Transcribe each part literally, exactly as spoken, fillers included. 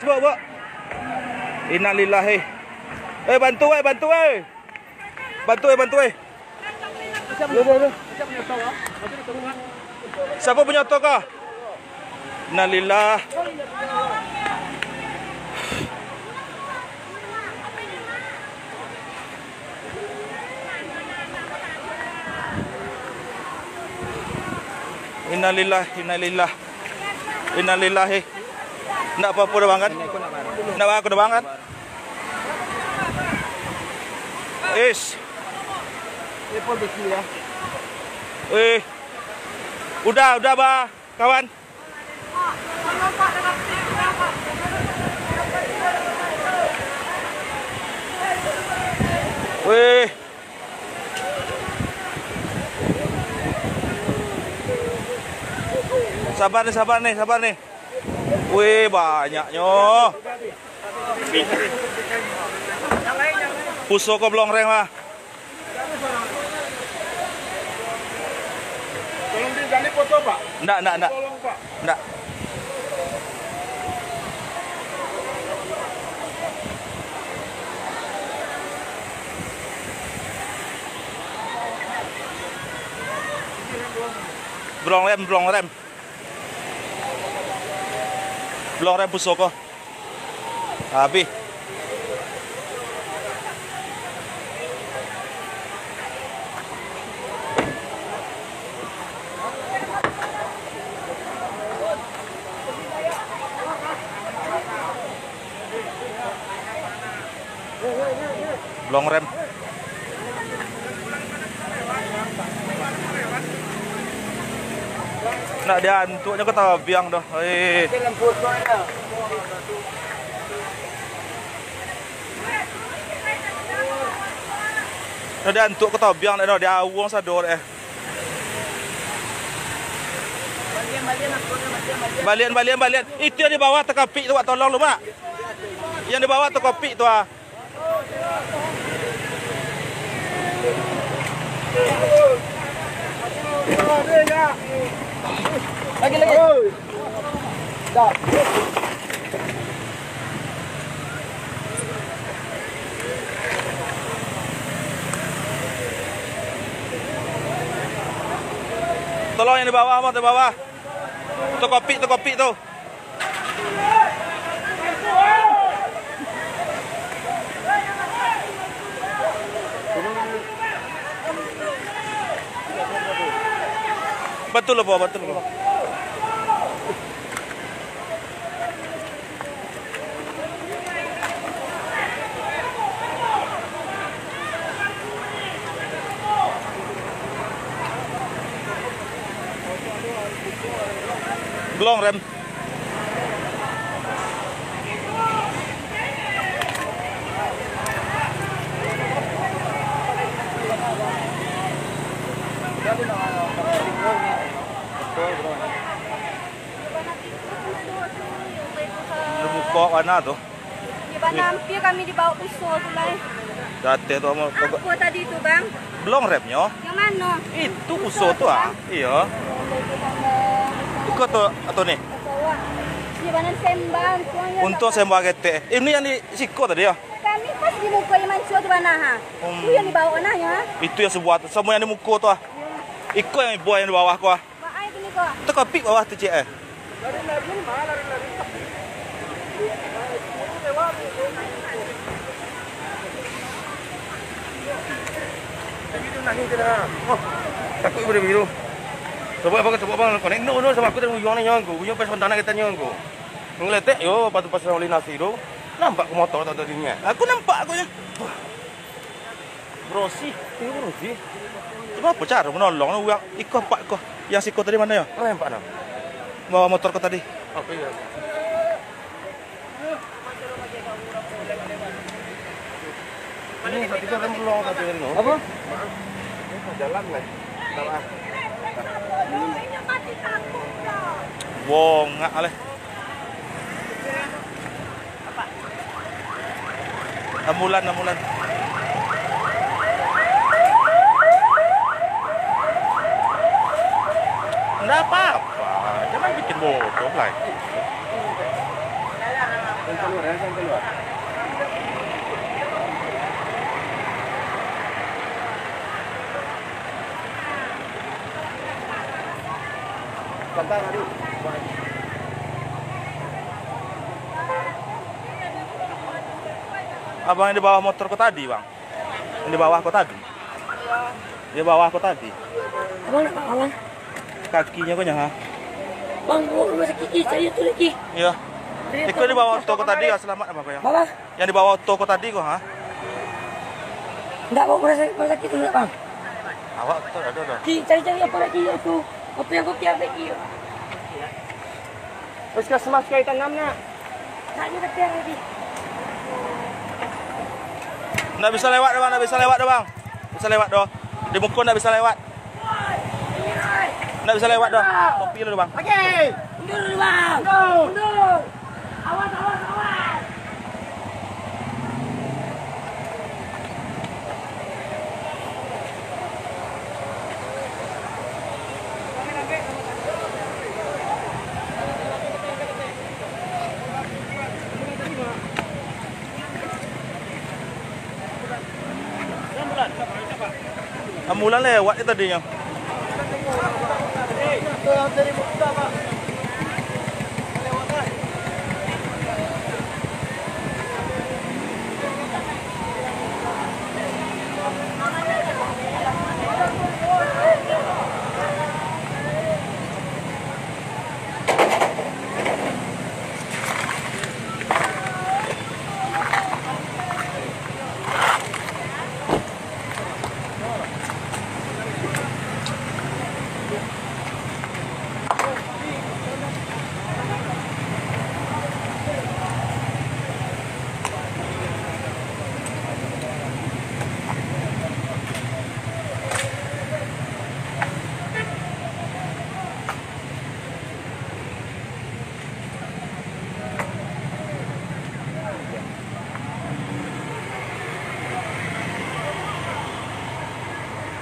Buk, buk. Innalillahi. Eh, bantu, eh, bantu, eh. Bantu, eh, bantu, eh. Siapa punyo oto ko? Innalillah. Innalillah, innalillah. Innalillahi. Ndak apa-apa dah, Bang, kan? Ndak apa-apa dah, Bang, kan? Is. Eh. Udah, udah, Bah, kawan. Weh. Sabar nih, sabar nih, sabar nih. Weh, banyaknyo. Pusoko blong rem, ah. Tolong di, jangan dipoto, Pak. Ndak, ndak, ndak. Tolong, Pak. Ndak. Blong rem, blong rem. Blong rem pusoko. Habih. Blong rem. Nak diantuknyo ka tabiang doh. Oi. Nak diantuk ka tabiang doh, diawuang sado deh. Balian, balian, balian. Itu yang di bawah takapik tu, Pak, tolong lu, Pak. Yang di bawah takapik tu, ah. Lagi, lagi. Tolong yang di bawah, Bang, di bawah. Takapik, takapik tu. Batua lah, Pak, batua lah, Pak. Blong rem. Muko bana tu. Di bana ampia kami dibawa puso tu lai. Jateh tu, Apo tadi tu, Bang? Blong remnyo. Yang mano? Itu puso tu, ah. Iyo. Iko tu, atau ni? Di bana sembang tu. Untuang sembang ketek. Ini yang di siko tadi, yo? Kami pas di muko yang mancuo tu bana, ha. Hmm. Tu yang dibawa bana, yo, ha. Itu yang sebuah tu. Semua yang di muko tu, ah. Iko yang ibo yang di bawah ko, ah. Takapik bawah tu, cik, eh. Takuik pado biru. Coba abang, coba abang, konek. No, no, samo aku tadi uyuang ni, nyong ko. Uyuang pas pantanak kita, nyong ko. Ngeletek, yo, patu pas ulih nasi tu. Nampak ko motor tadi, nyo. Aku nampak ko, yo. Berosi. Iyo, berosi. Cuma apo caro manolong urang iko apak ko? Yang siko tadi mano yo? Mano nampak no? Bawa motor ko tadi. Oke, iyo. Ini tadi kan rem belum tadi no. Apo? Ini jalan lah. Salah. Bongak leh. Ambulan, ambulan. Ndak apa-apa, jangan bikin bodoh lagi. Abang yang di bawah motor ko tadi, Bang? Yang di bawah ko tadi? Di bawah ko tadi? Abang nak bawa, Bang? Kakinyo ko nyo, ha? Bang, bawa ke rumah sakit, Ki. Cari tu lagi. Iyo. Iko di bawah oto ko tadi, yo, selamat abang ko, yo? Bawah. Yang di bawah oto ko tadi ko, ha? Ndak bawa ke rumah sakit, rumah sakit tu ndak, Bang? Awak tu ado, ado. Ki, cari-cari apa lagi itu? Apa yang kau kiap lagi? Puskesmas Kaitanam, nak? Nak juga tiang lagi. Ndak bisa lewat doh, Bang, ndak bisa lewat doh, Bang. Bisa lewat doh. Di muko ndak bisa lewat. Ndak bisa lewat doh. Topi dulu, Bang. Oke. Mundur dulu, Bang. Mundur. Mundur. Awas, awas, awas. Ambulan lewat je tadinyo.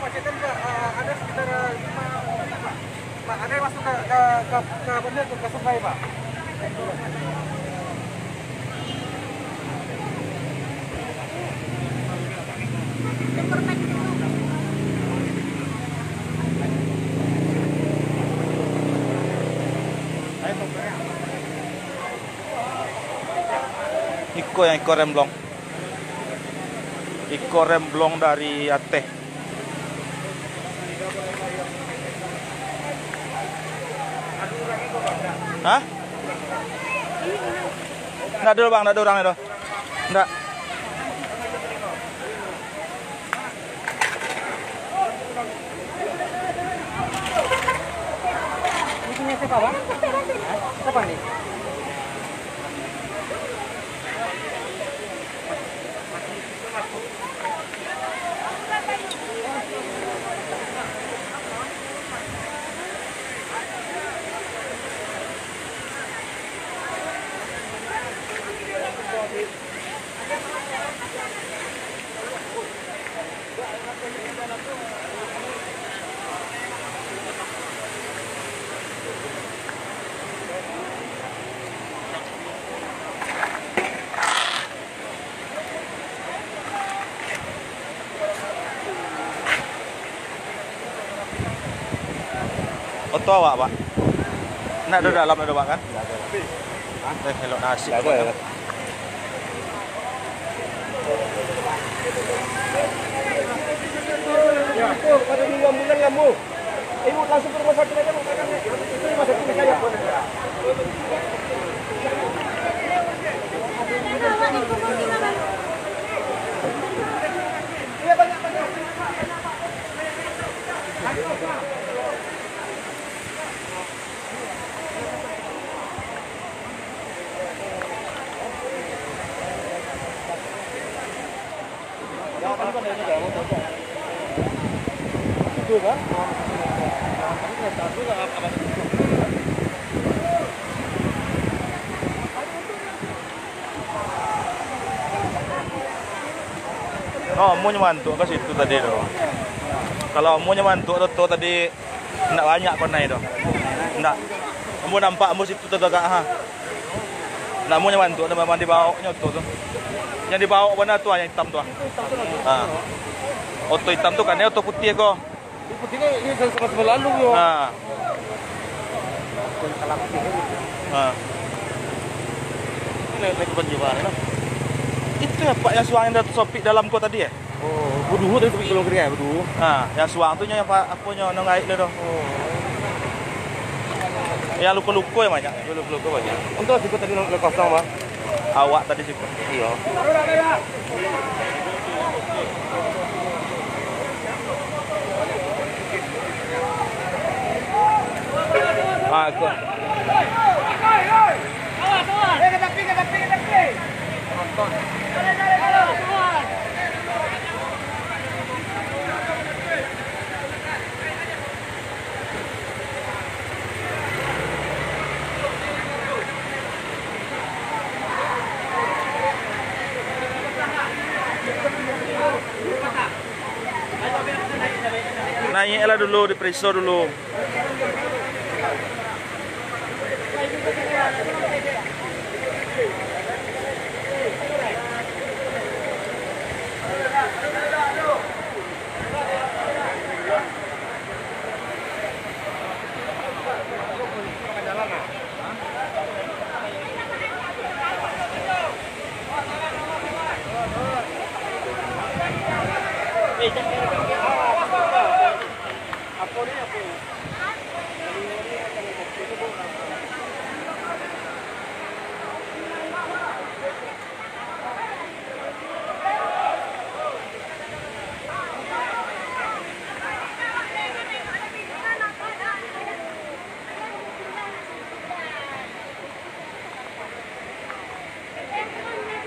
Kemacetan, Pak, eh, ada sekitar, eh, lima menit, Pak. Pak, ada yang masuk ke, ke, ke, ke benda tu, ke sungai, Pak. Iko yang iko remblong. Iko remblong dari ateh. Hah? Ndak ado, Bang, ndak ado urang tu. Ndak. Ini punya siapa, Bang? Siapa nih? Oto awak, Pak? Ndak ado dalam ado, Pak, kan? Ndak ado. Eh, elok nasi. Ndak ado, Pak. Ya. Pada minggu ambulan, ambu. Ibu langsung ke rumah sakit aja, Bu. Ke rumah sakit aja. Oh, amunyo mantuk ka situ tadi tu. Kalau amunyo mantuk tu, tu tadi ndak banyak panai tu. Ndak. Ambo nampak ambo situ tagak, ha. Namonyo bantuak, namo nan dibaoknyo oto tu. Yang dibaok bana tu, ah, yang itam tu, ah. Ha. Oto itam tu kan, oto putiah ko. Itu putiah ni, ini sama-sama lalu yo. Ha. Ha. Ini naik, naik ke banjir barang lah. Itu ya, Pak, yang suang yang sopik dalam ko tadi, eh? Oh, baduo tadi tapi kalau kering, baduo. Ha, yang suang tu nyo yang pa-, apo nyo, nan gaek tu. Oh. Yang luko-luko yang banyak. Luko-luko banyak. Untuang siko tadi nan kosong, Bang. Awak tadi siko. Iyo. Ah, ko. Naiaklah dulu, dipareso dulu.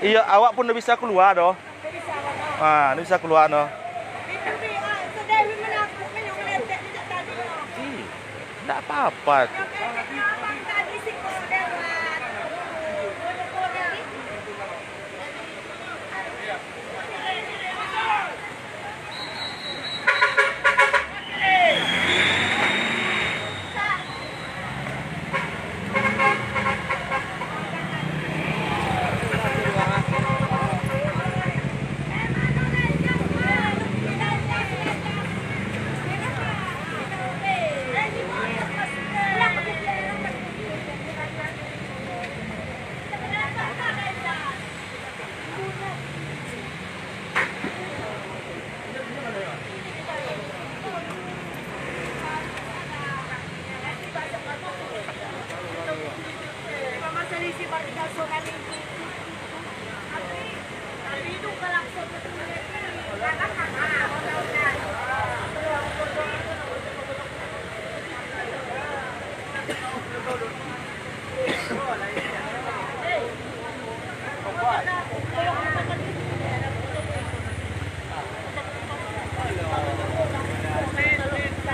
Iyo, awak pun ndak bisa kalua doh. Ah, ndak bisa kalua doh. Ih, ndak apa-apa tu.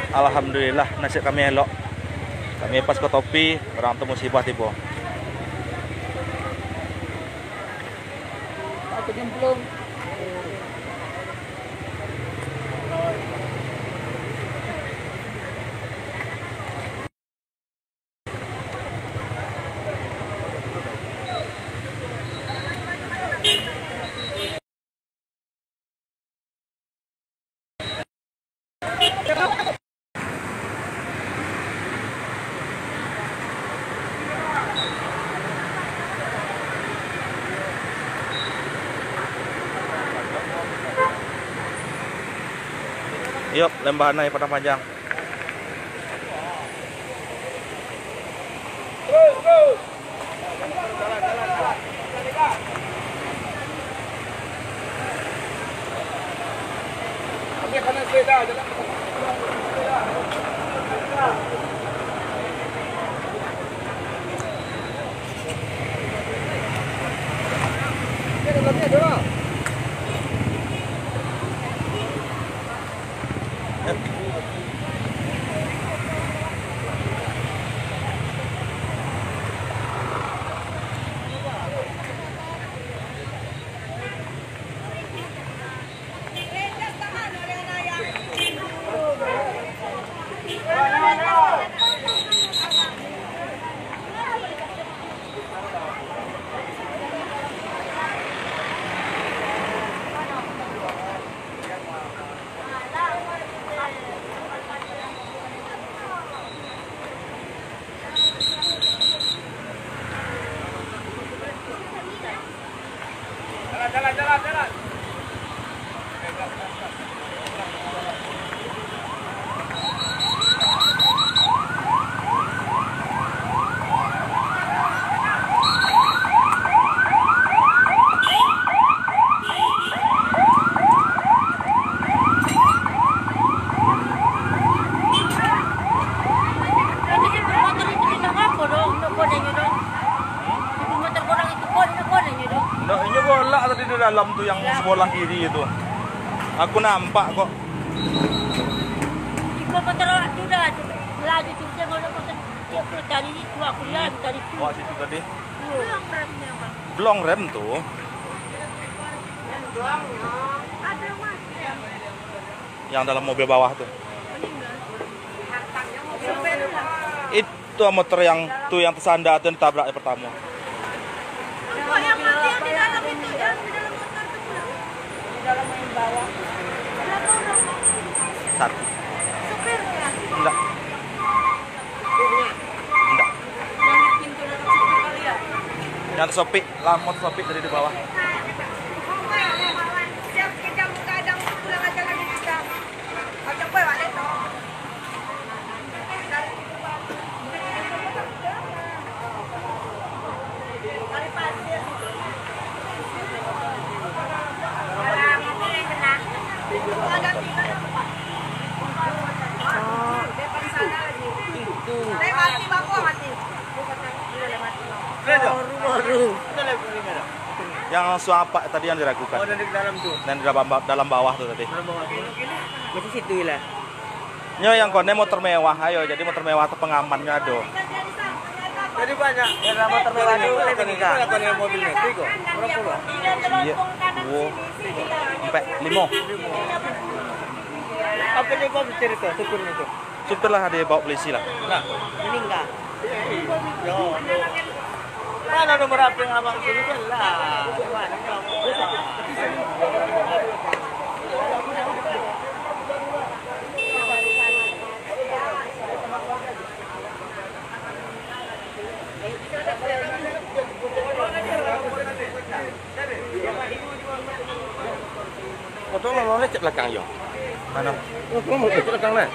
Alhamdulillah, nasib kami elok. Kami pas ka topi, urang tu musibah tibo. Yok, Lembahan Nai Padang Panjang. Tadi di dalam tu yang sebelah kiri itu. Aku nampak kok. Iko motor awak tu dah. Laju tu dia bawa motor. Dia pun tadi tu aku lihat tadi tu. Awak situ tadi. Belum remnya, Bang. Belum rem tu. Yang dalam mobil bawah tu. Itu motor yang tu yang tersandar tu yang ditabrak yang pertama. Kok yang mati yang di dalam itu, yang di dalam motor tu pula? Di dalam yang bawah. Berapa orang? Satu. Supirnya? Enggak. Enggak. Yang tersopik, lamot tersopik dari di bawah. Baru, baru. Yang suapak tadi yang diragukan. Oh, dari dalam tu. Dan di dalam, dalam bawah tu tadi. Dalam bawah tu. Masih situ lah. Nyo yang kono motor mewah, ayo, jadi motor mewah tu pengamannya ado. Jadi banyak. Yang motor mewah tu, banyak kono mobilnya. Tiga. Berapa lah? Iya. Dua, empat, lima. Apa dia kau cerita supirnya tu? Supir lah dibawa polisi lah. Nah, meninggal. Yo. Mana nomor H P abang sini lah. Mana kamu? Motor mau lecet belakang yo. Mana? Motor mau lecet belakang lah.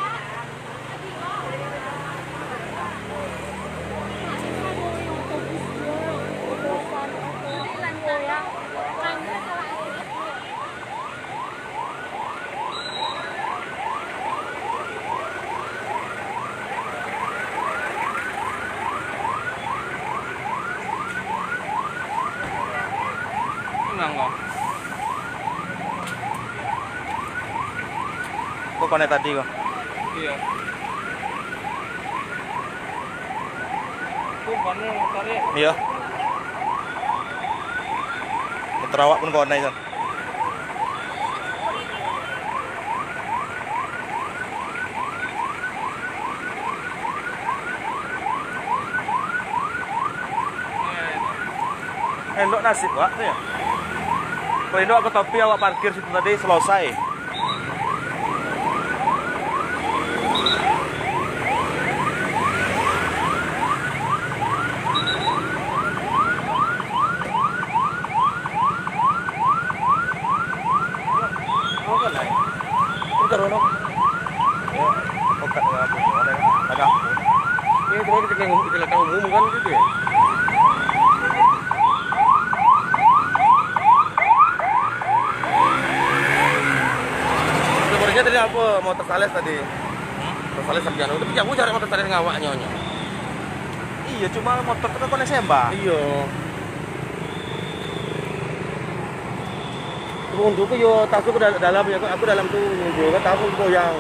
Tenang kau. Kau konek tadi kau. Iya. Iya. Terawak pun konek kan. Elok nasib wak tu yo. Kalau indak ke topi awak parkir situ tadi, selesai. Bukan, Nay. Bukan, Rono. Bukan, bukan, bukan. Agak. Ini cuma kita, kita, kita tahu umum kan gitu ya. Sebenarnya tadi apa mau tersales tadi? Tersales sampai anu, tapi jauh jarak mau tersales dengan awaknya, nyo. Iya, cuma motor tu kan konek sembah. Iya. Untung ko yo tas tu ka dal-, dalam yo, aku dalam tu nunggu kan, tas tu goyang.